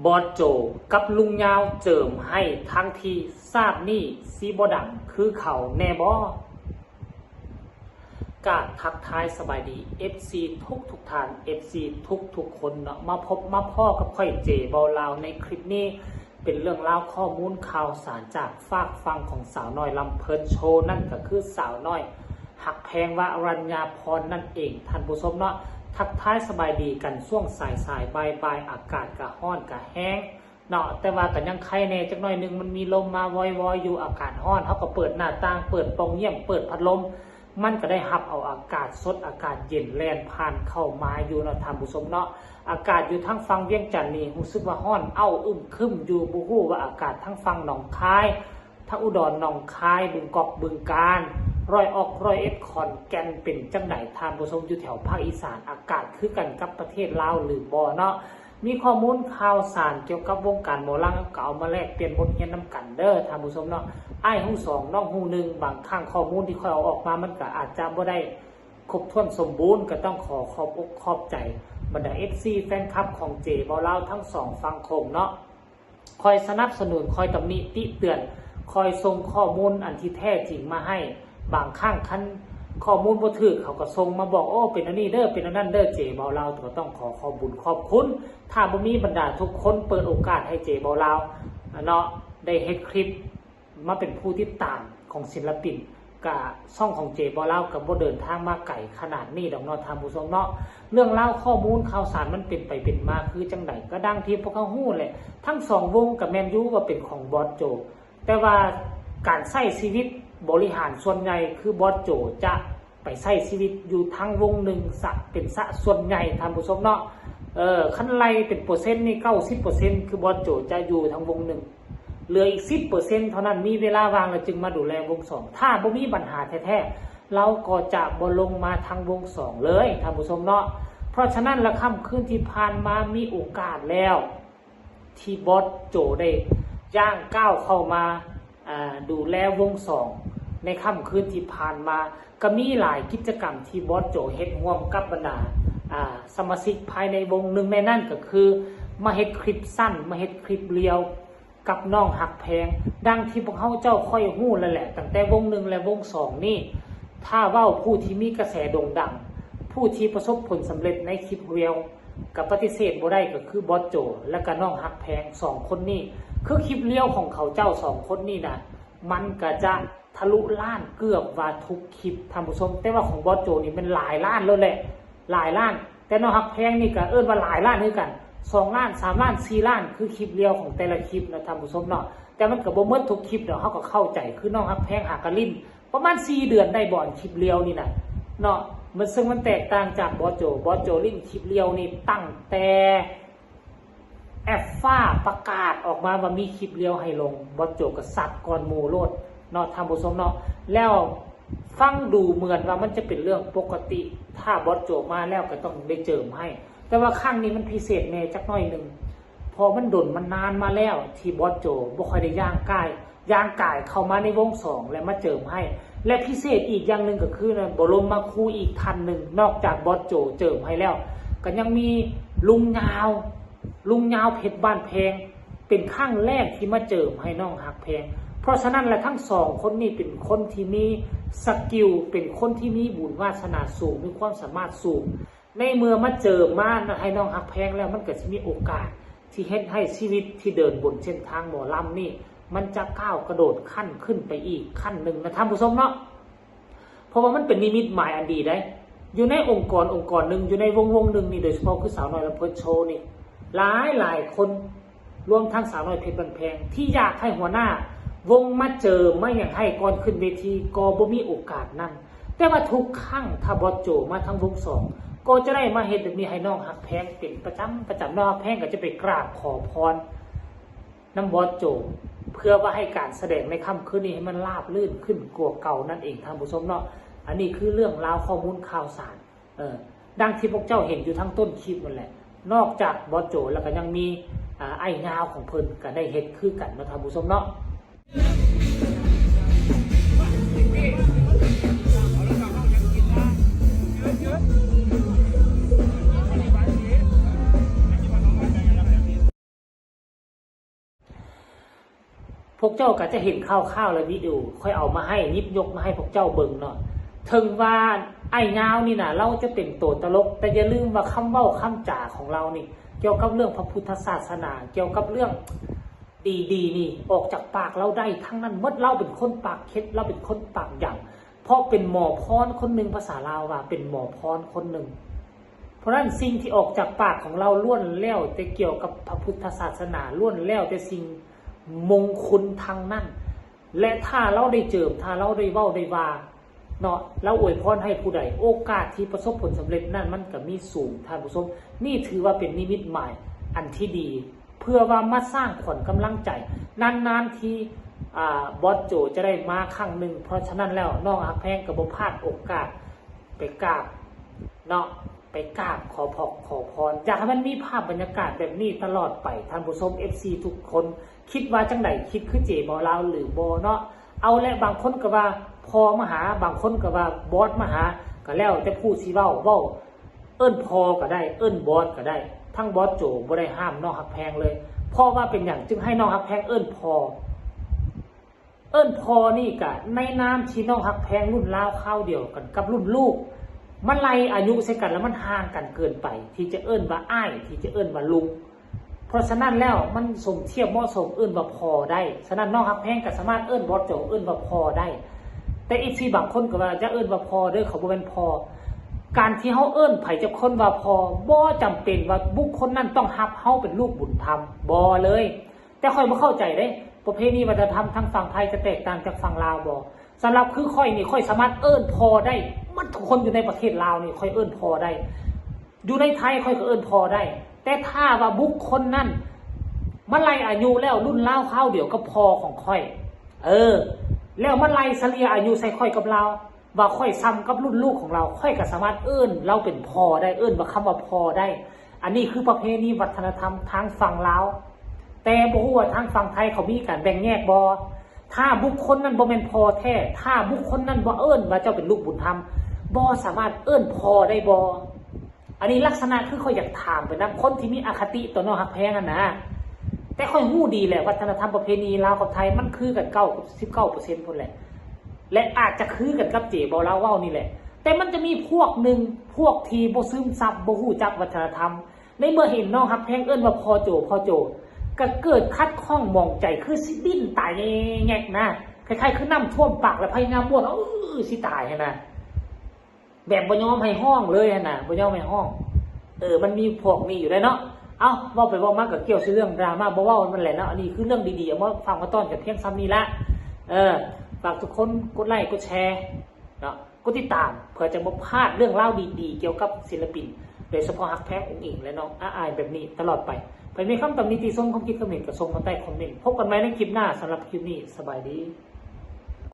ບອດໂຈກັບລຸງຍາວເຈີມໃຫ້ທັງທີ ຊາດນີ້ຊິບໍ່ດັງຄືເຂົາແນ່ບໍ່? ກາບທັກທາຍສະບາຍດີ ເອັຟຊີ ທຸກໆທ່ານ ເອັຟຊີ ທຸກໆຄົນເນາະ ມາພົບມາພໍ້ກັບຂ້ອຍ ເຈ ເບົາລາວ ໃນຄລິບນີ້ ເປັນເລື່ອງລາວຂໍ້ມູນຂ່າວສານຈາກຟາກຝັ່ງຂອງສາວນ້ອຍລຳເພີນໂຊ ນັ້ນກໍຄືສາວນ້ອຍຮັກແພງ ວະລັນຍາພອນ ນັ້ນເອງ ທ່ານຜູ້ຊົມເນາະ. ທັກທາຍສະບາຍດີກັນຊ່ວງສາຍໆ ບ່າຍໆ ອາກາດກະຮ້ອນກະແຮງເນາະ ແຕ່ວ່າກະຍັງໄຄແດ່ຈັກໜ້ອຍໜຶ່ງ ມັນມີລົມມາວອຍໆຢູ່ ອາກາດຮ້ອນ ເຮົາກໍເປີດໜ້າຕ່າງ ເປີດປ່ອງຢ້ຽມ ເປີດພັດລົມ ມັນກໍໄດ້ຮັບເອົາອາກາດສົດ ອາກາດເຢັນແລ່ນຜ່ານເຂົ້າມາຢູ່ເນາະ ທ່ານຜູ້ຊົມເນາະ. ອາກາດຢູ່ທາງຝັ່ງວຽງຈັນນີ້ຮູ້ສຶກວ່າຮ້ອນເອົ້າອຶ້ມຄຶ້ມຢູ່ ບໍ່ຮູ້ວ່າອາກາດທາງຝັ່ງໜອງຄາຍ ທາງອຸດອນ ໜອງຄາຍ ບຶງກອກ ບຶງການ ຮ້ອຍອອກ ຮ້ອຍເອັດ ຂອນແກ່ນ ເປັນຈັ່ງໃດທ່ານຜູ້ຊົມ? ຢູ່ແຖວພາກອີສານອາກາດຄືກັນກັບປະເທດລາວຫຼືບໍ່ເນາະ? ມີຂໍ້ມູນຂ່າວສານກ່ຽວກັບວົງການໝໍລຳ ກໍເອົາມາແລກປ່ຽນບົດຮຽນນຳກັນເດີທ່ານຜູ້ຊົມເນາະ. ອ້າຍຮູ້ສອງ ນ້ອງຮູ້ໜຶ່ງ ບາງຄັ້ງຂໍ້ມູນທີ່ຂ້ອຍເອົາອອກມາ ມັນກໍອາດຈະບໍ່ໄດ້ຄົບຖ້ວນສົມບູນ ກໍຕ້ອງຂໍຂອບອົກຂອບໃຈບັນດາ ເອັຟຊີ ແຟນຄລັບຂອງເຈ ເບົາລາວ ທັງສອງຝັ່ງໂຂງເນາະ. ຄອຍສະໜັບສະໜູນ ຄອຍຕຳໜິຕິເຕືອນ ຄອຍສົ່ງຂໍ້ມູນອັນທີ່ແທ້ຈິງມາໃຫ້. ບາງຄັ້ງຄັນຂໍ້ມູນບໍ່ຖືກ ເຂົາກໍສົ່ງມາບອກ ໂອ້ ເປັນອັນນີ້ເດີ ເປັນອັນນັ້ນເດີ ເຈ ເບົາລາວ ກໍຕ້ອງຂໍຂອບບຸນຂອບຄຸນ. ຖ້າບໍ່ມີບັນດາທຸກຄົນເປີດໂອກາດໃຫ້ເຈ ເບົາລາວ ເນາະ ໄດ້ເຮັດຄລິບ ມາເປັນຜູ້ຕິດຕາມຂອງສິນລະປິນ ກະຊ່ອງຂອງເຈ ເບົາລາວ ກະບໍ່ເດີນທາງມາໄກຂະໜາດນີ້ດອກເນາະ ທ່ານຜູ້ຊົມເນາະ. ເລື່ອງລາວຂໍ້ມູນຂ່າວສານມັນເປັນໄປເປັນມາຄືຈັ່ງໃດ ກະດັ່ງທີ່ພວກເຮົາຮູ້ແຫຼະ ທັງສອງວົງກະແມ່ນຢູ່ວ່າເປັນຂອງບອສໂຈ ແຕ່ວ່າການໃຊ້ຊີວິດບໍລິຫານສ່ວນໃຫຍ່ ຄືບອສໂຈຈະ ໄປໃຊ້ຊີວິດຢູ່ທາງວົງໜຶ່ງສະ ເປັນສະສ່ວນໃຫຍ່ ທ່ານຜູ້ຊົມເນາະ. ເອີ ຄັນໄລ່ເປັນເປີເຊັນນີ້ ເກົ້າສິບເປີເຊັນ ຄືບອສໂຈຈະຢູ່ທາງວົງໜຶ່ງ ເຫຼືອອີກສິບເປີເຊັນເທົ່ານັ້ນ ມີເວລາວ່າງແລ້ວຈຶ່ງມາດູແລວົງສອງ. ຖ້າບໍ່ມີບັນຫາແທ້ໆ ລາວກໍຈະບໍ່ລົງມາທາງວົງສອງເລີຍ ທ່ານຜູ້ຊົມເນາະ. ເພາະສະນັ້ນລະ ຄ່ຳຄືນທີ່ຜ່ານມາມີໂອກາດແລ້ວ ທີ່ບອສໂຈໄດ້ຍ່າງກ້າວເຂົ້າມາ ອ່າ ດູແລວົງສອງ ໃນຄ່ຳຄືນທີ່ຜ່ານມາ ກໍມີຫຼາຍກິດຈະກຳທີ່ບອສໂຈເຮັດຮ່ວມກັບບັນດາ ອ່າ ສະມາຊິກພາຍໃນວົງ. ໜຶ່ງໃນນັ້ນກໍຄືມາເຮັດຄລິບສັ້ນ ມາເຮັດຄລິບລຽວກັບນ້ອງຮັກແພງ. ດັ່ງທີ່ພວກເຮົາເຈົ້າຂ້ອຍຮູ້ແລ້ວແຫຼະ ຕັ້ງແຕ່ວົງໜຶ່ງ ແລະ ວົງສອງນີ້ ຖ້າເວົ້າຜູ້ທີ່ມີກະແສໂດ່ງດັງ ຜູ້ທີ່ປະສົບຜົນສຳເລັດໃນຄລິບລຽວ ກໍປະຕິເສດບໍ່ໄດ້ ກໍຄືບອສໂຈ ແລະ ກໍນ້ອງຮັກແພງ ສອງຄົນນີ້ ຄືຄລິບລຽວຂອງເຂົາເຈົ້າສອງຄົນນີ້ນະ ມັນກະຈະທະລຸລ້ານເກືອບວ່າທຸກຄລິບ ທ່ານຜູ້ຊົມ. ແຕ່ວ່າຂອງບອສໂຈນີ້ແມ່ນຫຼາຍລ້ານໂລດແຫຼະ ຫຼາຍລ້ານ. ແຕ່ນ້ອງຮັກແພງນີ້ກະເອີ້ນວ່າຫຼາຍລ້ານຄືກັນ ສອງລ້ານ ສາມລ້ານ ສີ່ລ້ານ ຄືຄລິບລຽວຂອງແຕ່ລະຄລິບນະ ທ່ານຜູ້ຊົມເນາະ. ແຕ່ມັນກະບໍ່ໝົດທຸກຄລິບດອກ ເຮົາກໍເຂົ້າໃຈ ຄືນ້ອງຮັກແພງຫາກະຫຼິ້ນ ປະມານສີ່ເດືອນໄດ້ບໍ່ ອັນຄລິບລຽວນີ້ນະເນາະ. ມັນ ເຊິ່ງມັນແຕກຕ່າງຈາກບອສໂຈ ບອສໂຈຫຼິ້ນຄລິບລຽວນີ້ຕັ້ງແຕ່ແອັບຟ້າປະກາດອອກມາວ່າມີຄລິບລຽວໃຫ້ລົງ ບອສໂຈກໍສັບກ່ອນໝູ່ໂລດເນາະ ທ່ານຜູ້ຊົມເນາະ. ແລ້ວຟັງດູເໝືອນວ່າມັນຈະເປັນເລື່ອງປົກກະຕິ ຖ້າບອສໂຈມາແລ້ວກໍຕ້ອງໄດ້ເຈີມໃຫ້ ແຕ່ວ່າຄັ້ງນີ້ມັນພິເສດແດ່ຈັກໜ້ອຍໜຶ່ງ ເພາະມັນດົນມັນນານມາແລ້ວທີ່ບອສໂຈບໍ່ຄ່ອຍໄດ້ຍ່າງກາຍ ຍ່າງກາຍເຂົ້າມາໃນວົງສອງ ແລະ ມາເຈີມໃຫ້. ແລະ ພິເສດອີກຢ່າງໜຶ່ງກໍຄື ນະ ບໍລົມມະຄູອີກທ່ານໜຶ່ງ ນອກຈາກບອສໂຈເຈີມໃຫ້ແລ້ວ ກໍຍັງມີລຸງຍາວ ລຸງຍາວເພັດບ້ານແພງ ເປັນຄັ້ງແລກທີ່ມາເຈີມໃຫ້ນ້ອງຮັກແພງ. ເພາະສະນັ້ນລະ ທັງສອງຄົນນີ້ເປັນຄົນທີ່ມີສະກິວ ເປັນຄົນທີ່ມີບຸນວາສະໜາສູງ ມີຄວາມສາມາດສູງ. ໃນເມື່ອມາເຈີມມາໃຫ້ນ້ອງຮັກແພງແລ້ວ ມັນກໍຊິມີໂອກາດທີ່ເຮັດໃຫ້ຊີວິດທີ່ເດີນບົນເສັ້ນທາງໝໍລຳນີ້ ມັນຈະກ້າວກະໂດດຂັ້ນຂຶ້ນໄປອີກຂັ້ນໜຶ່ງນະທ່ານຜູ້ຊົມເນາະ. ເພາະວ່າມັນເປັນນິມິດໝາຍອັນດີໃດ໋ ຢູ່ໃນອົງກອນອົງກອນໜຶ່ງ ຢູ່ໃນວົງວົງໜຶ່ງນີ້ ໂດຍສະເພາະຄືສາວນ້ອຍລຳເພີນໂຊນີ້ ຫຼາຍຫຼາຍຄົນ ລວມທັງສາວນ້ອຍເພັດບ້ານແພງ ທີ່ຢາກໃຫ້ຫົວໜ້າວົງມາເຈີມມາຫຍັງໃຫ້ ກ່ອນຂຶ້ນເວທີກໍບໍ່ມີໂອກາດນັ້ນ. ແຕ່ວ່າທຸກຄັ້ງຖ້າບອສໂຈມາທາງວົງສອງ ກໍຈະໄດ້ມາເຮັດແບບນີ້ໃຫ້ນ້ອງຮັກແພງເປັນປະຈຳ ປະຈຳ. ນ້ອງຮັກແພງກໍຈະໄປກາບຂໍພອນນຳບອສໂຈ ເພື່ອວ່າໃຫ້ການສະແດງໃນຄ່ຳຄືນນີ້ໃຫ້ມັນລາບລື່ນຂຶ້ນກວ່າເກົ່ານັ້ນເອງ ທ່ານຜູ້ຊົມເນາະ. ອັນນີ້ຄືເລື່ອງລາວຂໍ້ມູນຂ່າວສານ ເອີ ດັ່ງທີ່ພວກເຈົ້າເຫັນຢູ່ທາງຕົ້ນຄລິບນັ້ນແຫຼະ. ນອກຈາກບອສໂຈແລ້ວກໍຍັງມີ ອາ ອ້າຍຍາວຂອງເພິ່ນກໍໄດ້ເຮັດຄືກັນເນາະ ທ່ານຜູ້ຊົມເນາະ. ພວກເຈົ້າກໍຈະເຫັນຂ່າວໆ ແລະ ວິດີໂອ ຂ້ອຍເອົາມາໃຫ້ ຫຍິບຍົກມາໃຫ້ພວກເຈົ້າເບິ່ງເນາະ. ເຖິງວ່າອ້າຍຍາວນີ້ນະ ລາວຈະເປັນໂຕຕະຫຼົກ, ແຕ່ຢ່າລືມວ່າຄຳເວົ້າຄຳຈາຂອງລາວນີ້ ກ່ຽວກັບເລື່ອງພະພຸດທະສາສະໜາ, ກ່ຽວກັບເລື່ອງດີໆ ນີ້ ອອກຈາກປາກລາວໄດ້ທັງນັ້ນໝົດ. ລາວເປັນຄົນປາກເຄັດ, ລາວເປັນຄົນປາກຢຳ, ເພາະເປັນໝໍພອນຄົນໜຶ່ງ, ພາສາລາວວ່າເປັນໝໍພອນຄົນໜຶ່ງ. ເພາະນັ້ນ ສິ່ງທີ່ອອກຈາກປາກຂອງລາວລ້ວນແລ້ວແຕ່ກ່ຽວກັບພະພຸດທະສາສະໜາ, ລ້ວນແລ້ວແຕ່ສິ່ງ ມົງຄຸນທັງນັ້ນ ແລະ ຖ້າລາວໄດ້ເຈີມ, ຖ້າລາວໄດ້ເວົ້າໄດ້ວ່າເນາະ, ລາວອວຍພອນໃຫ້ຜູ້ໃດ, ໂອກາດທີ່ປະສົບຜົນສຳເລັດນັ້ນມັນກໍມີສູງ, ທ່ານຜູ້ຊົມ. ນີ້ຖືວ່າເປັນນິມິດໝາຍອັນທີ່ດີ ເພື່ອວ່າມາສ້າງຂວັນກຳລັງໃຈ. ນານໆ ທີ່ ອາ ບອສໂຈຈະໄດ້ມາຄັ້ງໜຶ່ງ, ເພາະສະນັ້ນແລ້ວ ນ້ອງຮັກແພງກໍບໍ່ພາດໂອກາດ ໄປກາບເນາະ, ໄປກາບຂໍພອກຂໍພອນ. ຢາກໃຫ້ມັນມີພາບບັນຍາກາດແບບນີ້ຕະຫຼອດໄປ, ທ່ານຜູ້ຊົມ ເອັຟຊີ ທຸກຄົນ ຄິດວ່າຈັ່ງໃດ? ຄິດຄືເຈບໍ່ລາວຫຼືບໍ່ເນາະ? ເອົາແຫຼະ, ບາງຄົນກໍວ່າພໍ່ມາຫາ, ບາງຄົນກໍວ່າບອສມາຫາ, ກໍແລ້ວແຕ່ຜູ້ຊິເວົ້າ, ເວົ້າເອີ້ນພໍ່ກໍໄດ້, ເອີ້ນບອສກໍໄດ້. ທັງບອສໂຈບໍ່ໄດ້ຫ້າມນ້ອງຮັກແພງເລີຍ. ເພາະວ່າເປັນຫຍັງຈຶ່ງໃຫ້ນ້ອງຮັກແພງເອີ້ນພໍ່? ເອີ້ນພໍ່ນີ້ກະໃນນາມທີ່ນ້ອງຮັກແພງລຸ້ນລາວຄາວດຽວກັນກັບລຸ້ນລູກ, ມັນໄລ່ອາຍຸໃສ່ກັນແລ້ວມັນຫ່າງກັນເກີນໄປ ທີ່ຈະເອີ້ນວ່າອ້າຍ, ທີ່ຈະເອີ້ນວ່າລຸງ. ເພາະສະນັ້ນແລ້ວມັນສົມທຽບເໝາະສົມເອີ້ນວ່າພໍ່ໄດ້. ສະນັ້ນນ້ອງຮັກແພງກໍສາມາດເອີ້ນບອສໂຈເອີ້ນວ່າພໍ່ໄດ້. ແຕ່ ເອັຟຊີ ບາງຄົນກໍວ່າ ຢ່າເອີ້ນວ່າພໍ່ເດີ, ເຂົາບໍ່ແມ່ນພໍ່. ການທີ່ເຮົາເອີ້ນໃຜຈັກຄົນວ່າພໍ່ ບໍ່ຈຳເປັນວ່າບຸກຄົນນັ້ນຕ້ອງຮັບເຮົາເປັນລູກບຸນທຳ, ບໍ່ເລີຍ. ແຕ່ຂ້ອຍບໍ່ເຂົ້າໃຈເດ້ ປະເພນີວັດທະນະທຳທາງຝັ່ງໄທຈະແຕກຕ່າງຈາກຝັ່ງລາວບໍ່? ສຳລັບຄືຂ້ອຍນີ້ ຂ້ອຍສາມາດເອີ້ນພໍ່ໄດ້ໝົດທຸກຄົນຢູ່ໃນປະເທດລາວນີ້, ຂ້ອຍເອີ້ນພໍ່ໄດ້. ຢູ່ໃນໄທຂ້ອຍກໍເອີ້ນພໍ່ໄດ້. ແຕ່ຖ້າວ່າບຸກຄົນນັ້ນມາໄລ່ອາຍຸແລ້ວລຸ້ນລາວຄາວດຽວກັບພໍ່ຂອງຂ້ອຍ, ເອີ ແລ້ວມາໄລ່ສະເລ່ຍອາຍຸໃສ່ຂ້ອຍກັບລາວ ວ່າຂ້ອຍສ່ຳກັບລຸ້ນລູກຂອງລາວ, ຂ້ອຍກໍສາມາດເອີ້ນລາວເປັນພໍ່ໄດ້, ເອີ້ນວ່າຄຳວ່າພໍ່ໄດ້. ອັນນີ້ຄືປະເພນີວັດທະນະທຳທາງຝັ່ງລາວ. ແຕ່ບໍ່ຮູ້ວ່າທາງຝັ່ງໄທເຂົາມີການແບ່ງແຍກບໍ່? ຖ້າບຸກຄົນນັ້ນບໍ່ແມ່ນພໍ່ແທ້, ຖ້າບຸກຄົນນັ້ນບໍ່ເອີ້ນວ່າເຈົ້າເປັນລູກບຸນທຳ, ບໍ່ສາມາດເອີ້ນພໍ່ໄດ້ບໍ່? ອັນນີ້ລັກສະນະຄືຂ້ອຍຢາກຖາມໄປນຳຄົນທີ່ມີອະຄະຕິຕໍ່ນ້ອງຮັກແພງຫັ້ນນະ. ແຕ່ຂ້ອຍຮູ້ດີແຫຼະ ວັດທະນະທຳປະເພນີລາວກັບໄທມັນຄືກັນເກົ້າສິບເກົ້າເປີເຊັນພຸ້ນແຫຼະ ແລະ ອາດຈະຄືກັນກັບເຈບໍ່ລາວເວົ້ານີ້ແຫຼະ. ແຕ່ມັນຈະມີພວກໜຶ່ງ ພວກທີ່ບໍ່ຊຶມຊັບ ບໍ່ຮູ້ຈັກວັດທະນະທຳ. ໃນເມື່ອເຫັນນ້ອງຮັກແພງເອີ້ນວ່າພໍ່ໂຈ ພໍ່ໂຈ ກໍເກີດຂັດຂ້ອງໝອງໃຈ ຄືຊິດີ້ນຕາຍແງກໆນະ, ຄ້າຍໆຄືນ້ຳຖ້ວມປາກ ແລ້ວພະຍາຍາມບ້ວນ ເອີ ຊິຕາຍຫັ້ນນະ. ແບບບໍ່ຍອມໃຫ້ຮ້ອງເລີຍຫັ້ນນະ, ບໍ່ຍອມໃຫ້ຮ້ອງ. ເອີ ມັນມີພວກນີ້ຢູ່ໄດ໋ເນາະ. ເອົ້າ ເວົ້າໄປເວົ້າມາກໍກ່ຽວໃສ່ເລື່ອງດຣາມາ ບໍ່ເວົ້າມັນແຫຼະເນາະ. ອັນນີ້ຄືເລື່ອງດີໆ ເອົາມາຝາກມາຕ້ອນກັນພຽງສ່ຳນີ້ລະ. ເອີ ຝາກທຸກຄົນກົດໄລ ກົດແຊເນາະ, ກົດຕິດຕາມ ເພື່ອຈະບໍ່ພາດເລື່ອງລາວດີໆ ກ່ຽວກັບສິນລະປິນ ໂດຍສະເພາະຮັກແພງ ອຸງອິງ ແລະ ນ້ອງອາອາຍ ແບບນີ້ຕະຫຼອດໄປ. ໃຜມີຄຳຕຳໜິຕິຊົມ ຄວາມຄິດຄວາມເຫັນ ກໍສົ່ງມາໃຕ້ຄອມເມັນ. ພົບກັນໃໝ່ໃນຄລິບໜ້າ. ສຳລັບຄລິບນີ້ ສະບາຍດີ.